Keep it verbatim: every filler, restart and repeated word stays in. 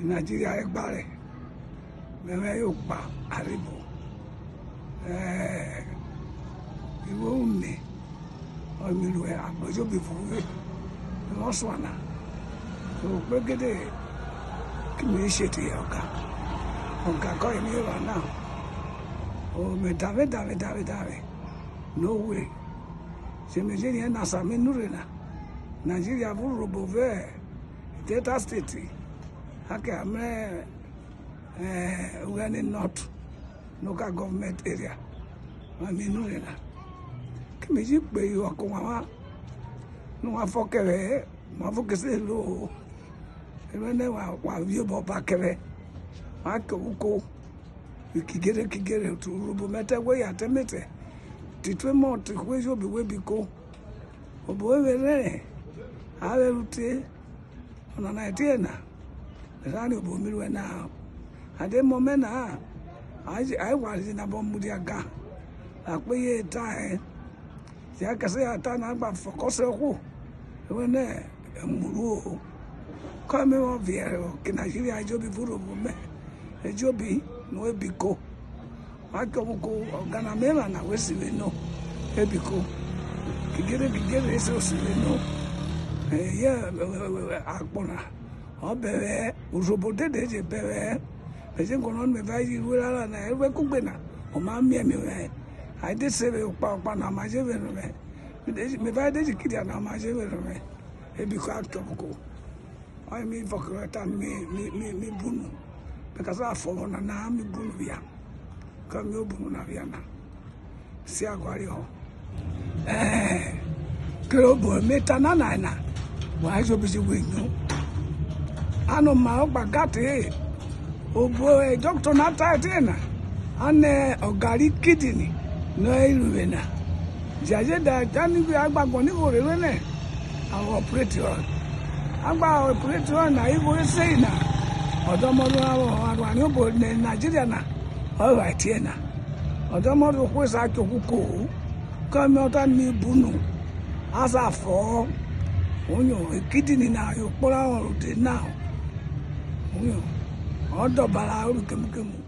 Nigeria egbare, mẹvwẹ yẹ okpa aribo. Eh, iruo une, ọ mi ruẹ akpọ ejobi vughe, mi vwọ sua na. So, kpregede, ki mi se te ọga, ọga kọye mi epha na. O, me dave, dave, dave, dave. No way. Se me je riẹn na sa me nurhe na. Nigeria vwo Urhobo vẹ Delta State, a ke a mrẹ, eh, Ughelli North Local Government Area, wa mi nurhe na. Ki mi ji kpe iwọ kẹ ovwan, nu wa fọ kẹ vwẹ, ma vwo kese ro. Ẹwẹn nẹ wa, wa vwiẹ obọ ba kẹ vwẹ, wa kẹ uko. Kigere, kigere, otu Urhobo mẹ te we ya te emetẹ, titun emọ, tihwe ejobi we biko. Obo we vwerhẹn, a vwẹ ru te, ọnana etiena, me sa riẹn obo mi ruẹ na-a. A de emọ mẹ na-a, a je, a ghwa je nabọ mudia gan, akpeyeren eta-ẹ. Jẹ a kẹsiẹ a ta na gba fọkọsẹ ohwo, e wene emu ruo-o. Kọ me vwọ viẹ ọke Nigeria ejobi vwo Urhobo mẹ, ejobi no e biko. Wa chọvwẹ uko, ọga na me epha na we sivwe no, e biko. Kigere kigere e se o sivwe no. Eyẹ akpọ na, ọ bẹvwẹ Urhobo dede je bẹvwẹ. Me je guọnọ nẹ me va ji ru erara na, ẹruẹ kugbe na, oma mie eme mẹ. A de se vwe okpa, okpa na, oma je vwerhen mẹ. Me de ji, me va de ji kidia na, oma je vwerhen mẹ. E biko a chọvwẹ uko. Ọye mi vwọ kerẹ eta mi, mi, mi, mi bunu. Me ka sa fọvwẹ ọnana, mi bunu phia. Kẹ mi o bunu na phia na. Si aguare họ. Eh, kerẹ obo me ta nana na, wa ejobi ji we nyo. Ano ma ọgba ga te, obo, eh, doctor na ta etiena, a nẹ ọga ri kidney nọ iruvwe na. Jẹ a je da ta ni a gba guọnọ igho rere nẹ a vwọ operate rọ. A gba operate rọ na, igho re sei na, ọdọmọdọ arhuanriẹ obo nẹ Nigeria na, ọ vwẹ etiena. Ọdọmọdọ ohwo sa chọvwẹ uko-o. Kẹ me ota mi bunu, a sa fọ-ọ. Uyo, ekidini na, yo kpọrọ rode na. Uyo, ọ dọbara obi kemu kemu.